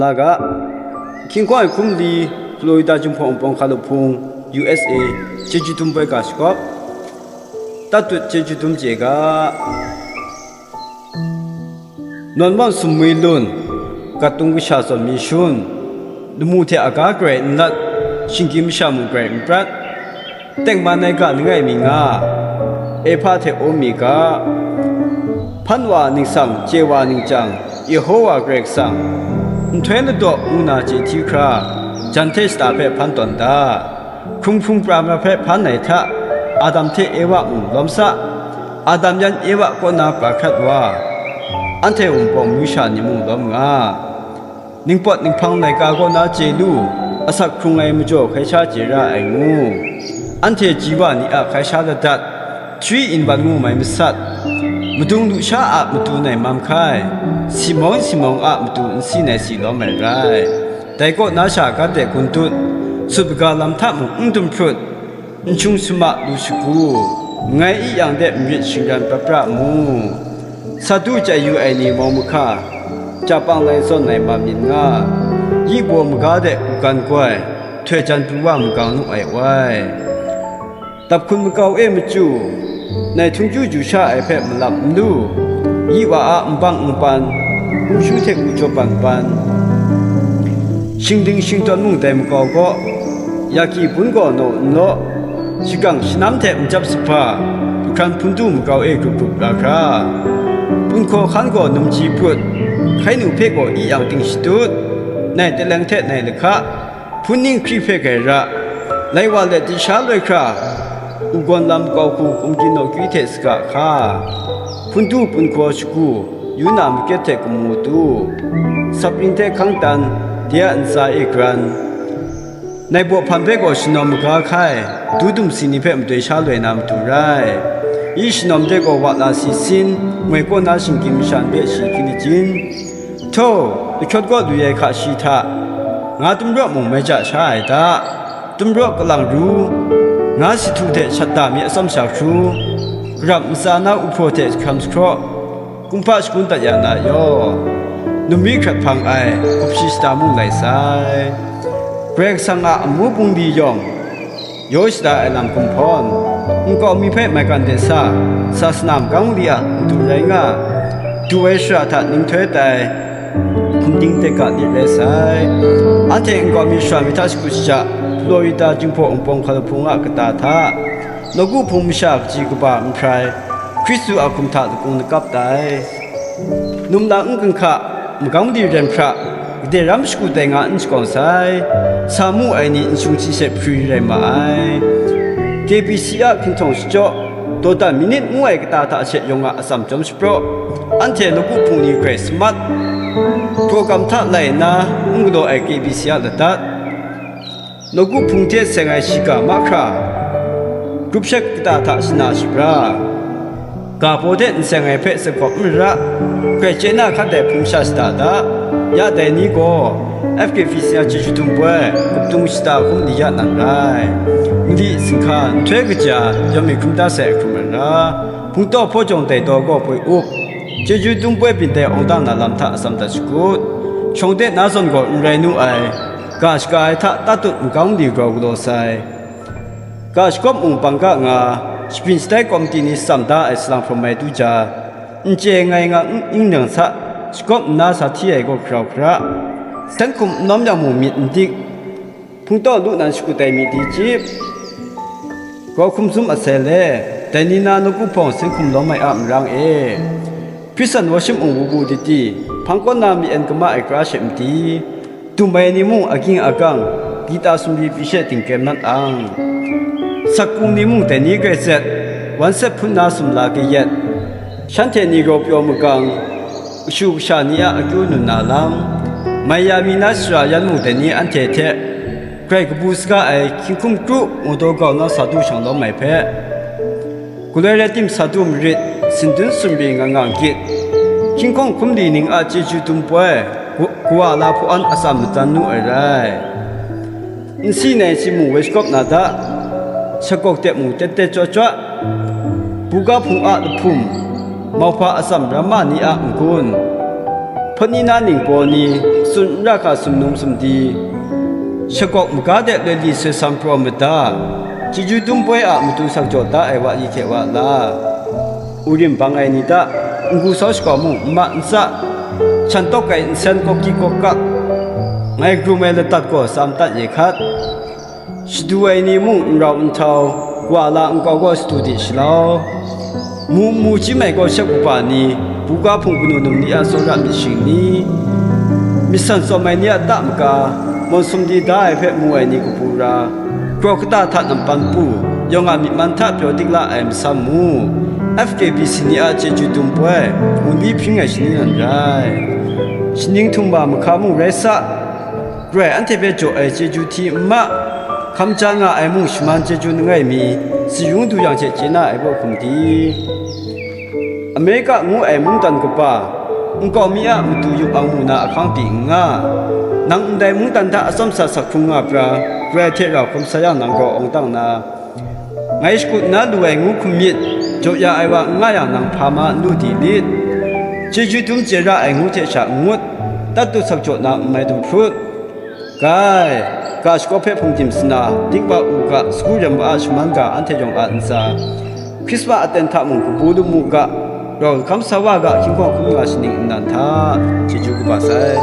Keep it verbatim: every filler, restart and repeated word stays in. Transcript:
La ga, hkying hkawng ai hkum li, Florida Jinghpaw Wunpawng Hkalup Hpung, U S A, chyeju dum poi ga shakawp, tatut chyeju dum chye ga, nawn mawn sumwi lun, gat tung kasha zawn mi shun, lamu hte aga garai n lat, shinggyim masha mung garai n prat, tengman ai ga langai mi nga, Ehpa hte Omega, hpan wa ningsang, chye wa ningchyang, Yehowa Karai Kasang, nhtoi ladaw ngu na chye hti hkra, jan hte shata hpe hpan tawn da. Hkrung hkrung pra pra hpe hpan ai hta, Adam hte Ewa mung lawm sa, Adam yan Ewa kaw na pra hkrat wa, anhte Wunpawng myu sha ni mung lawm nga. Ningpawt ninghpang laika kaw na chye lu, asak hkrung ai majaw hkai sha chye ra ai ngu, anhte ji wa ni a hkai sha ladat, three in one ngu mai masat, madung lusha a matu nai mam hkai, simawng simawng a matu n si nai si lawm ai rai. Dai kaw na sha gade gun dut, sut kaga lam hta mung n dum hprut, n shung suma lu shagu, mangai i yang de marit shingran pra pra mu. Sadu chye yu ai ni mawng mahka, chapang lai zawn ai ma myit nga, yi baw maga de u gan goi, htoi jan pru wa magang nu ai wai. Dap hkun makau e machyu, nai htung chyu chyu sha ai hpe malap n lu, yi wa a nbang npan, ngu shu hte ngu jaw pan pan, shingding shingtawn mung dai makau gaw, yaki bun gaw naw n law, shagang shanam hte nchyap sahpa, hkran hpun du makau e grup grup ra hkra, punhkaw hkan gaw num ji put, hkai nu hpe gaw i yang ting shatut, nai taleng hte nai lahka, hpun ning hkri hpe grai ra, lai wa let di sha loi hkra, u gawn lam kau hku kumgyin nawkyu hte saga hka, hpun du punhkaw shagu, yu na makyet hte gamu tu, sapring hte hkang tan, de a ntsa e gran, nai baw hpan hpe gaw shanawm maga hkai, du dumsi ni hpe madoi sha loi na matu rai. Yi shanawm de gaw wa la si sin, moi kaw na shinggyim masha hpe shi hkying lachin, htaw, lahkyawt kaw lu ai hka shi hta, nga tumrawk mung mai ja sha ai ta, tumrawk kalang ru, nga si htu hte shat da mi atsawm sha hkru, karap ntsa na uhpraw hte jahkram jahkraw, kumhpa shagun dat ya na yaw, numri hkrat hpang ai, hkupshi shata mung lai sai. Karai Kasang a amu bungli yawng, yaw shada ai lam gumhpawn, nkau mi hpe maigan de sa, sasana magam li a matu rai nga, du ai shara hta ninghtoi tai, hkum ding de ga lit rai sai. Anhte nkau mi shara mi hta shakut shaja, Florida Jinghpaw Wunpawng Hkalup Hpung a kata hta, nawku hpung masha kaji kaba n hprai, Hkristu a hkum hta lakung lakap tai. Num lang n ginhka, magam di ren hpra, gade ram shagu dai nga n shakawn sai, sa mu ai ni n shung si she hpri rai ma ai. K B C a hkinhtawng shachyaw, dawdan minit ngu ai kata hta she yawng a atsam chyawm shapraw, anhte nawku hpung ni grai samat, program hta lai nna n galaw ai K B C a ladat, nawku hpung hte seng ai shiga mahkra, grup shet kata hta shana shabra, ga baw de n seng ai hpe sakawp n mara, grai chye na hkat ai hpung sha shada da. Ya dai ni gaw F K B C a chyeju dum poi, gup dung shada hkum li ya nan rai. Mali, singhka, nhtoi kaja, yawng mi hkrum da sai hkrum ai ra, hpungtaw hpawjawng dai daw gaw poi up, chyeju dum poi byin dai awng dang na lam hta atsam dat shakut. Shawng de na zawn gaw n rai nu ai, ga shaga ai hta tatut magam di grau galaw sai. Ga shakawp mung bang ga nga, shabyin shatai kawmti ni tsam da ai salang hprawm ai du ja, n chye ngai nga n ning nang sa, shakawp nna sa hti ai gaw hkarau hkara, sen hkum n lawm yang mung myit n dik, hpungtaw lu nan shakut ai myit di chyip, grau hkum zum asai le, dai ni na nawku hpawng sen hkum lawm ai a marang e. Hkristan worship mung wu wu di di, hpang kaw na mi en kama ai kra she madi, dum ai ni mung aging agang, gita sumri pyi she tingkyem nat ang, sakku ni mung dai ni grai zet, wan set hpun na sumla kayat, shanhte ni gaw pyaw magang, kashu kasha ni a akyu nun na lam, mai ya mi na sara yan mung dai ni anhte hte, grai kabu saga ai hkying hkum kru, ngawdaw gau na sa du shang lawm ai hpe, galoi rai tim sa du marit, sindun sumri nga nga git, hkying hkawng hkum li ning a chyeju dum poi, gu-, kawa la hpaw an atsam matsan nu ai rai. N si nai si mung woi shakawp na da, shakawk tep mung tet tet chyaw chyaw, buga hpung a lahpum, mauhpa atsam ramma ni a n-gun, Hpawt ni na ningbaw ni, tsun n ra hka sumnung sumdi, shagawk maga de loi li soi sam praw mada, chyeju dum poi a matu sakjaw da ai wa li hte wa la, Urim bang ai ni hta, n-gu sau shakau mung n ma n tsa, shan tawk ai nsen kawki kawkak, ngai grum ai ladat gaw tsam dat ye hkat. Shadu ai ni mung n rau n htau, wa la nkau gaw shadu de shalau. Mu n mu chyim ai gaw shep kaba ni, buga hpung kanu num ni a tsawra myit shing ni, myit san tsawm ai ni a ta maga, mawn sumdi da ai hpe mu ai ni kabu ra, kraw kata hta nampan pu, yawng a myi man hta pyaw dik la ai masam mu, F K B C ni a chyeju dum poi, ngu li hpring ai shani nan rai. Shaning htum wa mahka mung rai sa, Karai anhte hpe jaw ai chyeju hti n ma, hkam ja nga ai mung shaman chyeju langai mi, tsi yung du yang hte chye na ai baw hkum di? Amerika ngu ai mungdan kaba, nkau mi a matu yum ang mu na ahkang pyi n nga, nang ndai mungdan hta atsawm sa sak hkrung nga pra, Karai hte rau hkrum sa yang nang gaw awng dang na, ngai shakut na lu ai ngu hkum myit, jaw ya ai wa n nga yang nang hpa ma n lu di lit? Chyeju dum chye ra ai ngu hte sha n ngut, tatu sakjaw na n mai dum hprut. Kai, ga shakaw hpe hpungdim sana, dingba u ga, sagu rem wa a shaman ga anhte yawng a ntsa, Hkrisma aten hta mung kabu lu mu ga, rau hkam sa wa ga, hkying hkawng hkrum nga shaning nnan hta, chyeju kaba sai.